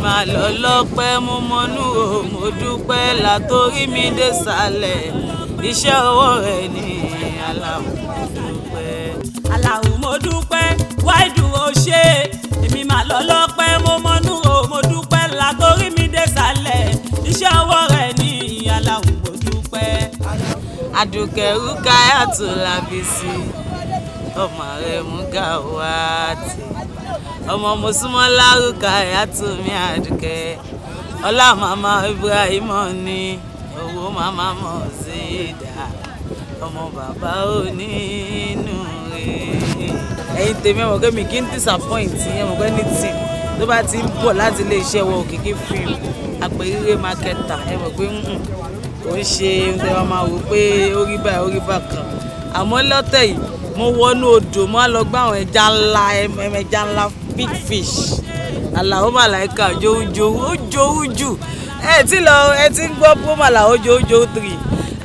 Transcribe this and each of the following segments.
Mà lọ lọ́pẹ́, mo mọnú o, mo dúpẹ́ látòrí mi dé sàlẹ̀. Iṣẹ́ ọwọ́ rẹ̀ ni, Aláwo, mo dúpẹ́. Aláwo, mo dúpẹ́, wáìdù ó ṣe. Èmi mà lọ lọ́pẹ́, mo mọnú o, mo dúpẹ́ látòrí mi dé sàlẹ̀. Iṣẹ́ ọwọ́ rẹ̀ ni, Aláwo, mo dúpẹ́. Àdùkẹ́ Rúkáyàtò Lábísí, ọmọ rẹ̀ mú Gàwátì, ọmọ Mosúnmọ́lá Rúkáyàtò mi, Àdùkẹ́ ọlá, màmá Ibrahim ní owó, màmá mọ̀ sí ìdá ọmọ bàbá onínú rẹ̀. Ẹ̀yin tèmi, ẹ mọ̀ pé mi kì í disappoint yín. Ẹ mọ̀ pé anything tó bá ti ń bọ̀ láti ilé iṣẹ́ wọ Òkìkí Film, àpèrire marketer, ẹ mọ̀ pé kò ń ṣe ohun tẹ́ wọ́n máa wò pé ó rí báyìí, ó rí bákan. Àmọ́ lọ́tẹ̀ yìí, mo wọnú odò, mo á lọ gbá àwọn ẹja ńlá, ẹja ńlá, big fish. Àlàó Màláìka jowújowú, ó jowú jù. Ẹ ti lọ, ẹ ti ń gbọ́ promo Àlàó jowújowú three.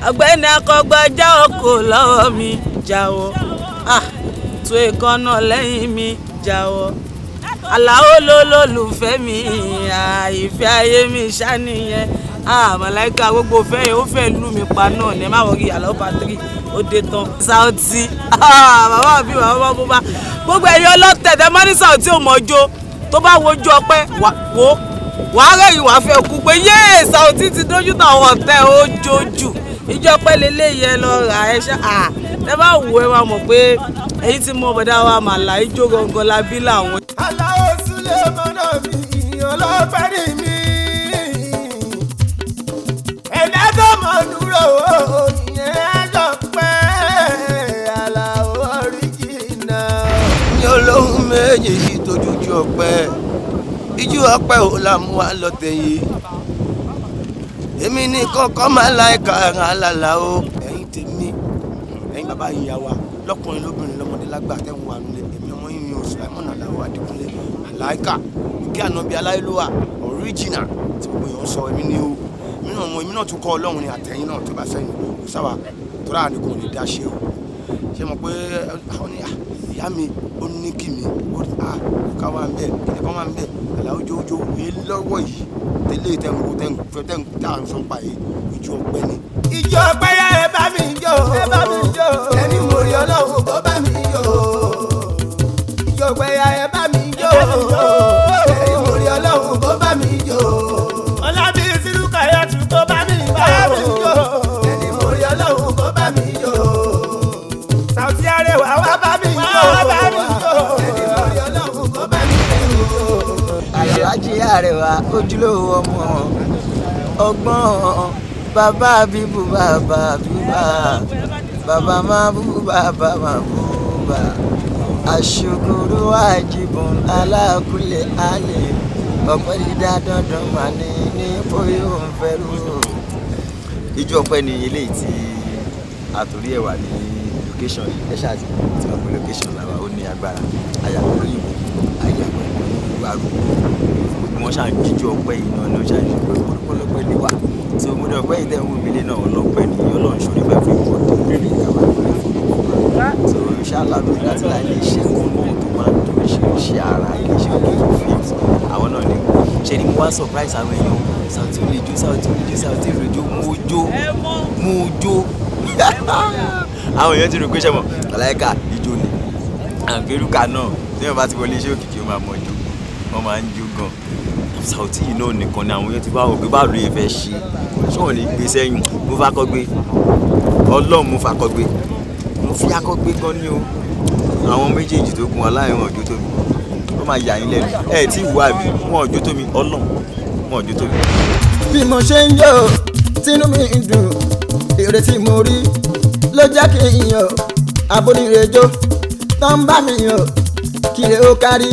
Ọ̀gbẹ́ni akọgbà, jáwọ́ kò lọ́wọ́ mi, jáwọ́. Ah, tó èékánná lẹ́yìn mi, jáwọ́. Àlàó ló lólùfẹ́ mi, ìfẹ́ ayé mi ṣàníyẹn. Ah, Màláìka, gbogbo fẹ́ yẹn, ó fẹ́ lù mí pa náà ní. Ẹ má wọrí, Àlàó part three ó dé tán. Saoty, bàbá mi, bàbá bàbá, gbogbo ẹ̀yin ọlọ́tẹ̀ tẹ mọ́ ní Saoty ò mọ̀jó, tó bá wojú ọpẹ́ wò, wàá rẹ̀yìn, wàá fẹ́ kú pé yéè, Saoty ti dójú táwọn ọ̀tẹ̀, ó jójú. Ìjọ ọpẹ́ lélẹ́yìí, ẹ lọ rà ẹ ṣá. Ẹ bá wò, ẹ máa mọ̀ pé èyí tí mo bọ̀dá wa màlà ijó gangan la bí làwọn. Aláwo Súlẹ̀ mọ́nà mi, ọlọ́pẹ́ ni mí. Ẹ̀dá tó mọ̀ dúró ìyẹn jọ pẹ́ Aláwo original. Ní olóhùn méjì yìí tójú ju ọpẹ́, ijú ọpẹ́ ò là mú wa lọ́tẹ̀ yìí. Èmi ní kọ́kọ́ máa láìka ẹ̀ràn alàlà o. Ẹ̀yin tèmi, ẹ̀yin bàbá, ìyá wa, lọ́kùnrin, lóbìnrin, lọ́mọdé, lágbà tẹ́wọ̀n wà nílé, èmi ọmọ yìí ni Sulaimon Alao Adikunle Àláìka kí ànábi aláìlúwà original tí gbogbo èèyàn sọ. Èmi ni o, èmi náà mọ, èmi náà tún kọ́ Ọlọ́run ni àtẹ̀yìn náà tó bá sẹ́yìn kò sáwà tó rà ní kò ní dá ṣe o. Ṣé mo pé àwọn ní ìyá mi ó ní kí mi ó ká wà ń bẹ̀, kí ni kọ́ wà ń bẹ̀. Àlàó jójó èyí lọ́wọ́ yìí tẹ́lẹ̀ tẹ́ǹkù tẹ́ǹkù tá à ń sọ pa yìí, ìjọ ọpẹ́ ni. Ìjọ ọpẹ́ yá, ẹ bá mi jó, ẹ bá mi jó. Ẹni mo rí Ọlọ́run kó bá mi jó. Ìjọ ọpẹ́ yá, ẹ bá mi jó. Ẹni mo rí Ọlọ́run kó bá mi jó. Ọlábí Sírúkàyàtù kó bá mi jó. Ẹni mo rí Ọlọ́run kó bá mi jó. Sàùtí Arẹwà wá bá mi jó. Ẹni mo rí Ọlọ́run kó bá mi jó. Alájí Arẹwà, ojúlówó ọmọ ọgbọ́n, bàbá bíbù, bàbá bíbà, bàbá máa bú, bàbá máa bú bà. Àṣukuru àjìbùn aláàkúlẹ̀ alẹ̀, ọ̀pẹ́ dídá dandan mà ní bóyá òun fẹ́ rú. Ijó ọpẹ́ ni eléyìí tí àtòrí ẹ̀ wà ní location yìí. Ẹ ṣáà ti mọ̀ pé location làwà, ó ní agbára. Àyàpẹ̀ lóyìnbó, àyàpẹ̀ pẹ̀lú arúgbó, gbogbo wọn ṣáà ń jíjó ọpẹ́ yìí náà ní ó ṣáà ń ṣe pé ọlọ́pẹ́ lè wà. So mo dẹ̀ ọpẹ́ yìí tẹ̀ ń wò mí lé náà, ọlọ́pẹ́ ni. Ọlọ́run ṣorí fẹ́ fi pọ̀ tó rí ìkàwé fún mi. So inshallah, bí láti láì lè ṣe kan náà tó máa ń tó oríṣiríṣi ara iléeṣẹ́ Òkìkí Films, àwọn náà ni. Ṣe ni mo wá surprise àwọn èèyàn: Saoty ò lè jó, Saoty ò lè jó, Saoty ò lè jó. Mo jó, mo jó. Àwọn èèyàn ti rò pé ṣe mọ̀ Màláíkà ijó ni àgbérùkà náà. Tí wọ́n bá ti wọlé iṣẹ́ Òkìkí, ó máa mọ̀ jó, wọ́n máa ń jó gan. Saoty yìí náà nìkan ni àwọn èèyàn ti bá wò pé báwo ló yẹ fẹ́ ṣe, ṣé wọ́n ní gbé sẹ́yìn. Mo fa kọ́ gbé Ọlọ́run, mo fa kọ́ gbé, mo fi akọ́ gbé gan ni o. Àwọn méjèèjì tó gun aláìwọ̀n ọjọ́ tó mi, ó máa yà yín lẹ́nu. Ẹ tí ìwà mi wọn ọjọ́ tó mi, Ọlọ́run, wọn ọjọ́ tó mi. Bí mo ṣe ń jó, tínú mi ń dùn, èrè tí mo rí ló jẹ́ kí n yọ̀. Abonírejò tó ń bá mi yọ̀, kiri ó kárí,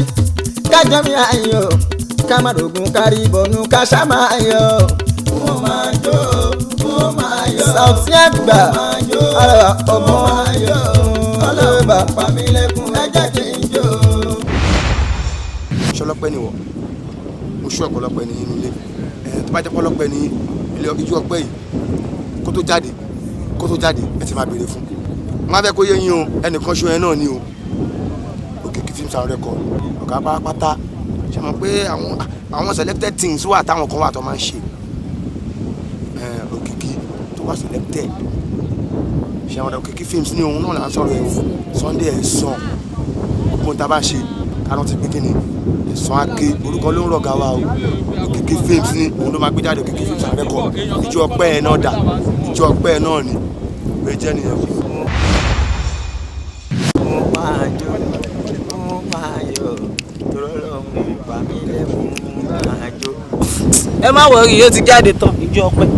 kájọ mi àyọ̀, ká má rògùn kárí bọ̀nù, ká ṣá máa yọ̀. Mo máa jó, mo máa yọ̀. Saoty àgbà ara ọmọ ọlọ́ba pàmílẹ́kùn, ẹ jẹ́ kí n jó. Ṣọlọ́pẹ́ ni wọ́, mo ṣú ọ̀pọ̀lọpọ̀ ẹni nínú ilé ẹ̀. Tó bá jẹ́ pọ́lọ́pẹ́ ní ilé, ijó ọpẹ́ yìí kó tó jáde, kó tó jáde, ẹ ti máa béèrè fún. Má fẹ́ kó yé yín o, ẹnìkan ṣo yẹn náà ni o. Òkìkí Films and Record, ọ̀gá pátápátá. Ṣe mọ̀ pé àwọn Àwọn selected things wà táwọn kan wà tó máa ń ṣe. Òkìkí tó wà selected, ṣe àwọn Òkìkí Films ní òun náà là ń sọ̀rọ̀ ẹ̀ o. Sunday Ẹ̀sán, ogun tá a bá ṣe ká rántí pé kí ni ẹ̀sán ake orúkọ ló ń rọ̀gà wa o. Òkìkí Films ní òun ló máa gbé jáde. Òkìkí Films and Record, ìjọ ọpẹ́ ẹ̀ náà dà, ìjọ ọpẹ́ ẹ̀ náà ni pé jẹ́ nìyẹn. Mo máa jó, mo máa yọ̀, torọ́ lọ́hùn pa mí lẹ́kùn, mo máa jó. Ẹ má worry, yóò ti jáde tán, ìjọ ọpẹ́.